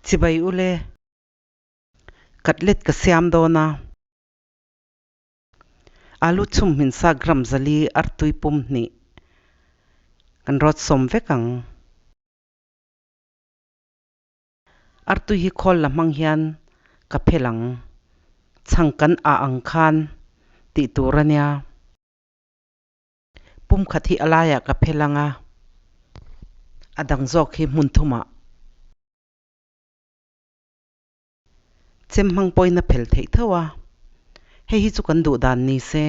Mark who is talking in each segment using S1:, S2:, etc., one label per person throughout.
S1: Chibai ule, cutlet ka siam dawn a. Alu chhum hminsa gram 400 artui pum hnih kan rawt sawm vek ang. Artui hi khawl la hmang hian ka phel ang. Chhang kan ah ang khan tih tur a nia. Pum khat hi a laiah ka phel ang a, a dang zawk hi hmun thumah. Chem hmang pawhin a phel theih tho a, hei hi chu kan duh dan ni se.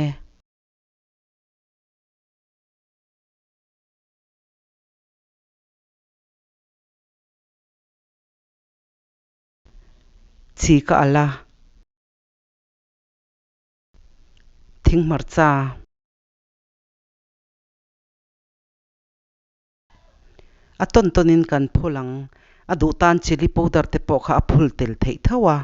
S1: Chi ka alh a. Thing hmarcha. A tawn tawnin kan phul ang. A duh tan chilli powder te pawh kha a phul tel theih tho a.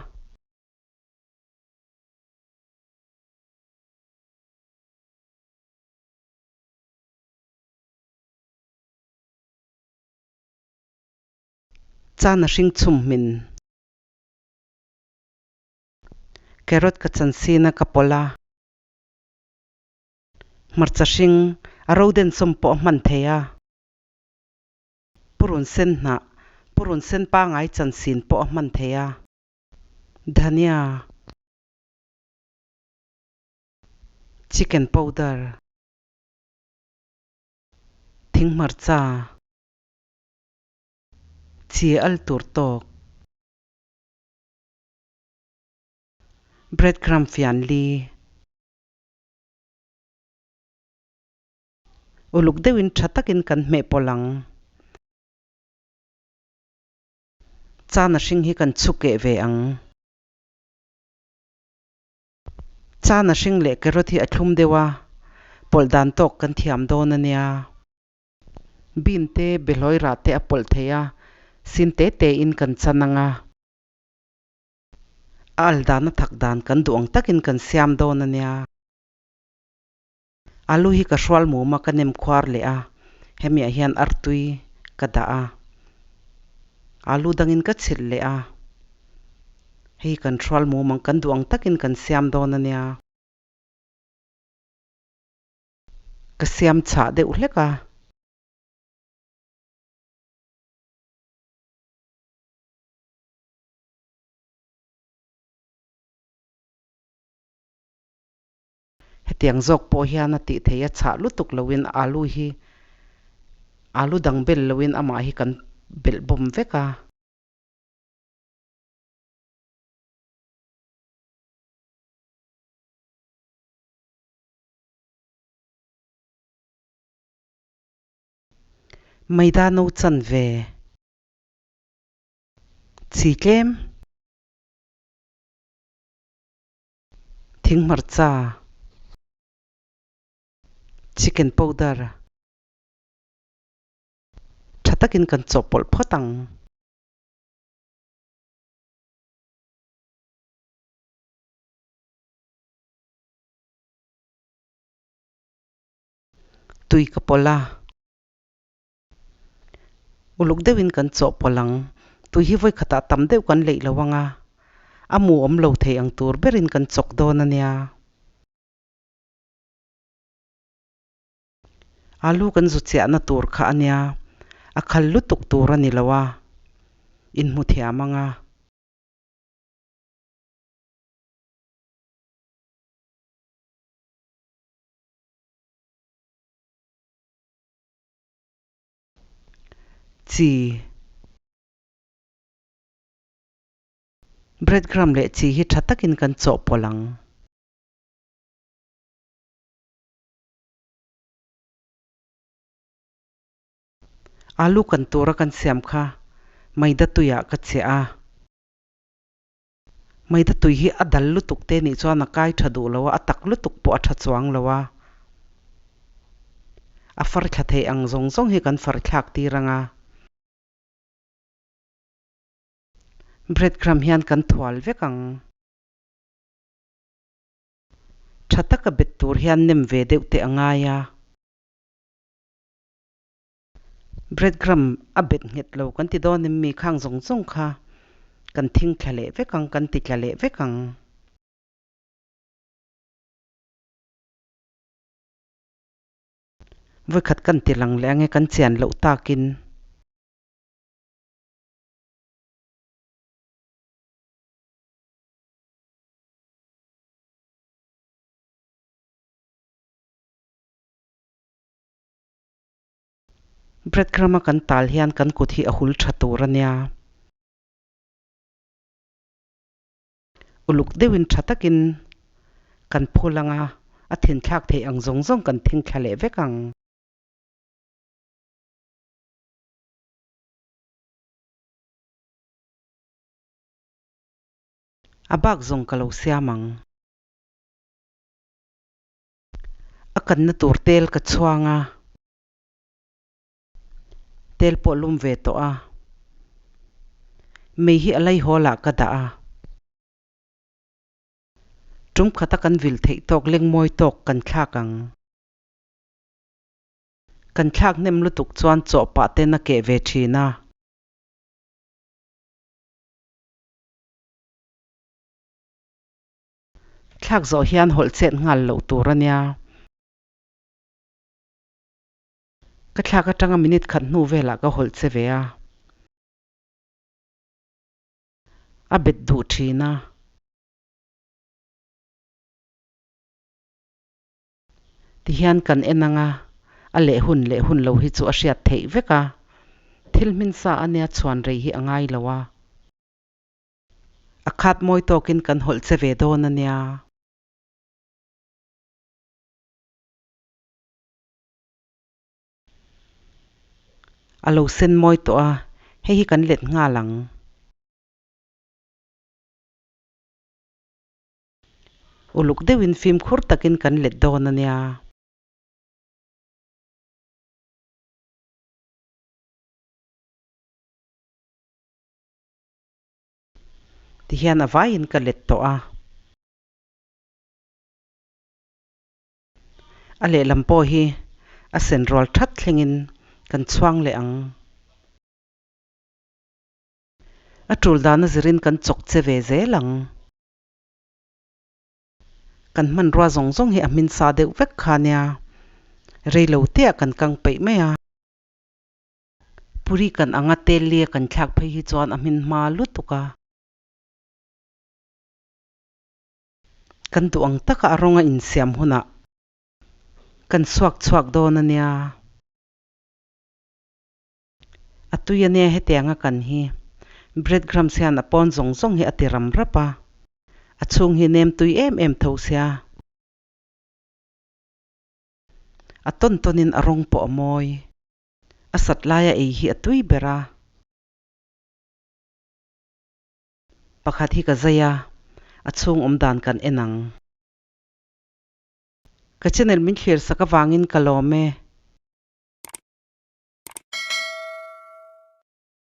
S1: Chan a hring chhum hmin. Carrot ka chan sin a ka pawlh a. Hmarcha hring a ro den sawm pawh a hman thei a. Purun sen hnah, purun sen pangai chan sin pawh a hman thei a. Dhania, chicken powder, thing hmarcha, chi al tur tawk. Bread crumb fian li. Uluk deuhin tha takin kan hmeh pawlh ang. Chana hring hi kan chhu keh ve ang. Chana hring leh carrot hi a thlum deuh a, pawlh dan tawk kan thiam dawn a nia. Bean te behlawi rah te a pawlh thei a, sin te te in kan chan ang a. A al dan a thak dan kan duh ang takin kan siam dawn a nia. Alu hi ka hrual mum a, ka nem khuar leh a, hemiah hian artui ka dah a, alu dangin ka chhilh leh a, hei kan hrual mum ang, kan duh ang takin kan siam dawn a nia. Ka siam chhah deuh hlek a. Hetiang zawk pawh hian a tih theih a chhah lutuk loin alu hi alu dang bel loin amah hi kan belh bawm vek a. Maida no chan ve. Chi tlem. Thing hmarcha, chicken powder, tha takin kan chawhpawlh phawt ang. Tui ka pawlh a, uluk deuhin kan chawhpawlh ang. Tui hi vawi khatah tam deuh kan leih lo ang a, a mu awm lo thei ang tur berin kan chawk dawn a nia. Alu kan zu chiahna tur kha a nia, a khal lutuk tur a ni lo a, inhmu thiam ang a. Chi. Bread crumb leh chi hi tha takin kan chawhpawlh ang. Alu kan tura kan siam kha maida tuiah ka cheh a. Maida tui hi a dal lutuk te nih chuan a kai tha duh lo a, a tak lutuk pawh a tha chuang lo a. A far thla theih ang zawng zawng hi kan far thlak tir ang a. Bread crumb hian kan thual vek ang. Tha taka bet tur hian nem ve deuh teh a ngai a. Bread crumb a bet nghet lo kan ti dawn em mi khang zawng zawng kha. Kan thing thla leh vek ang, kan ti tla leh vek ang. Vawikhat kan ti lang leh ange kan chian loh takin. Breadcrumb a kan tal hian kan kut hi a hul tha tur a nia. Uluk deuhin tha takin kan phul ang a, a thinthlak theih ang zawng zawng kan thing thla leh vek ang. A bak zawng ka lo siam ang. A kanna tur tel ka chhuang a, tel pawh lum ve tawh a, mei hi a laihawl ah ka dah a. Tum khata kan vil theih tawk lengmawi tawk kan thlak ang. Kan thlak hnem lutuk chuan chaw pah ten a keh ve thin a. Thlak zawh hian hawlh chet nghal loh tur a nia. Ka thlak atanga minute khat hnu velah ka hawlh che ve a. A bet duh thin a. Tihian kan en ang a, a leh hun leh hun lo hi chu a hriat theih vek a. Thil hmin sa a nia chhuan rei hi a ngai lo a. A khat mawi tawkin kan hawlh che ve dawn a nia. A lo sen mawi tawh a, hei hi kan let nghal ang. Uluk deuhin fimkhur takin kan let dawn a nia. Tihian a vaiin ka let tawh a. A lehlam pawh hi a sen rual that thlengin kan chhuang leh ang. A tul dana zirin kan chawk che ve zel ang. Kan hmanrua zawng zawng hi a hmin sa deuh vek kha nia. Reilo teah kan kang peih mai a. Puri kan anga tel lia kan thlak phei hi chuan a hmin hma lutuk a. Kan duh ang taka a rawnga insiam hunah kan suak chhuak dawn a nia. A tui a nia hetianga kan hi. Breadcrumbs hian a pawn zawng zawng hi a ti ram rap a. A chhung hi nem tui em em tho sia. A tawn tawnin a rawng pawh a mawi. A sat laia ei hi a tui ber a. Pakhat hi ka zai a, a chhung awm dan kan en ang. Ka channel min thlir sak avangin ka lawm e.